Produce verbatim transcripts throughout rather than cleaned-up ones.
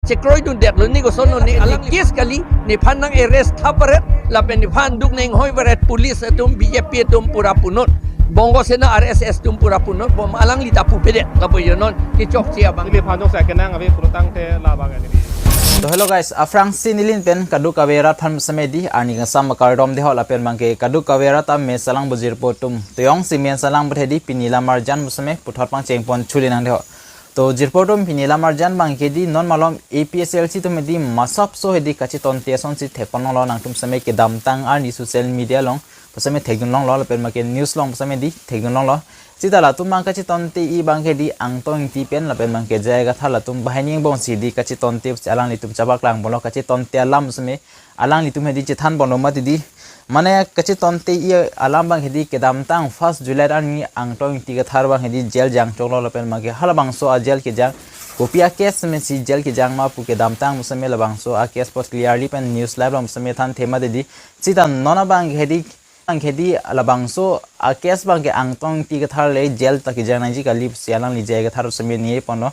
Chekroi dun det lo ni koson lo ni alang case kali, nephan nang arrest tha paret, lapen nephan duk neng hoi paret police atum, B J P atum pura punot. Bongo Sena, R S S atum pura punot, bom alangli ta pupedet, lapu yo non, kechokche abang. Ili phanjong sa kenang ave pulotangte labang ani. To hello guys, aphrangsi neli pen kadokave arat aphan seme di, arni kangsam akardom dei ho lapen abangke kadokave arat ta me salang bujir po atum. To jongsi me salang buthe di pini lam arjan seme puthot pangcheng pon chuli nang dei ho. To jirpo atum pini lam arjan abangke di non malom A P H L C atum hedi masapso hedi kachetonte asonsi thekpon longlo nangtum seme kedamtang arni social media along seme thekdun longlo lapen abangke news along seme di thekdun longlo. Sita latum abang kachetonte-i abangke di Angtong Ingti pen lapen abangke J I Kathar latum banghini angbongsi di kachetonte alanglitum chapaklang ponlo kachetonte alam seme alanglitum hedi chethan ponlo mati di. Mane kachetonte-i alam abang hedi kedamtang first July arni Angtong Ingti Kathar abang hedi jail jang choklo lapen abangke halabangso a jail kejang kopi a case seme si jail kejang ma pu kedamtang seme labangso a case apot clearly pen news live along seme thanthe mati di. Sita non abang hedi abang hedi labangso a case abangke Angtong Ingti Kathar le jail ta kejang nangji kali si alangli J I Kathar seme ni ponlo.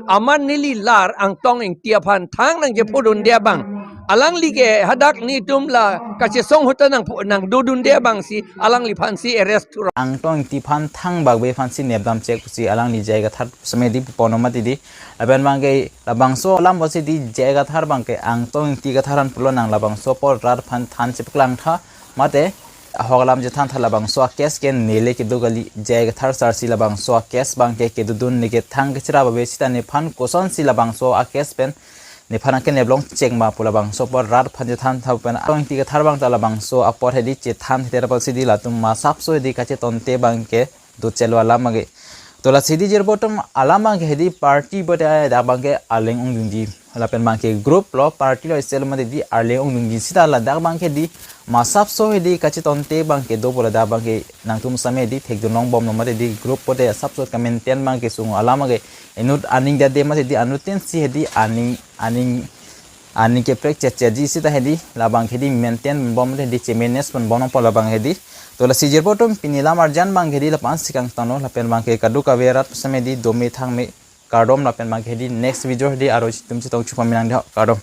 Amat neli lar Angtong Ingti aphan thang nangchephodunde abang. Alangli ke hadak netum la kachesong ahut ta nang pho-, nangdodunde abangsi alangliphansi arrest thura. Angtong Ingti aphan thangbak ave aphansi nepdam chek pusi alangli J I Kathar seme di pu ponlo mati di. Lapen abangke labangso alam pusi di J I Kathar abangke Angtong Ingti Kathar aphan pulo nang labangso apor rat aphan than chepaklang tha mate ahok alam chethan tha labangso a case ke nele kedo kali J I Kathar sir si labangso a case abangke kedodun neke thang kachira ave sita nephan kosonsi labangso a case pen nephan nangkenep long chek ma pu labangso apor rat aphan chethan tha pen Angtong Ingti Kathar abang ta labangso apor hedi chethan theter apotsi di latum masapso hedi kachetonte abangke dochelo alam abangke. To lasi di jirpo atum alam abangke hedi party bote dak abangke arleng ongdungji. Lapen abangke group lo party lo isi lo mati di arleng ongdungji sita ladak abangke di masapso hedi kachetonte abangke do pu ladak abangke nangtum seme di thekdun long bomlo mati di group bote asapso ke-maintain abangke sung alam abangke inut aning dade mati di anuttin si hedi aning aning aning keprek chetchetji sita hedi labang hedi maintain bom hedi che-manage pon bom po labang hedi. To lasi jirpo atum pini lam arjan abang hedi lapu-ansi kangtonlo lapen abangke kadokave arat seme di dome thangme kardom lapen abangke hedi next video hedi aro chitum chetong chupamilang dei ho kardom.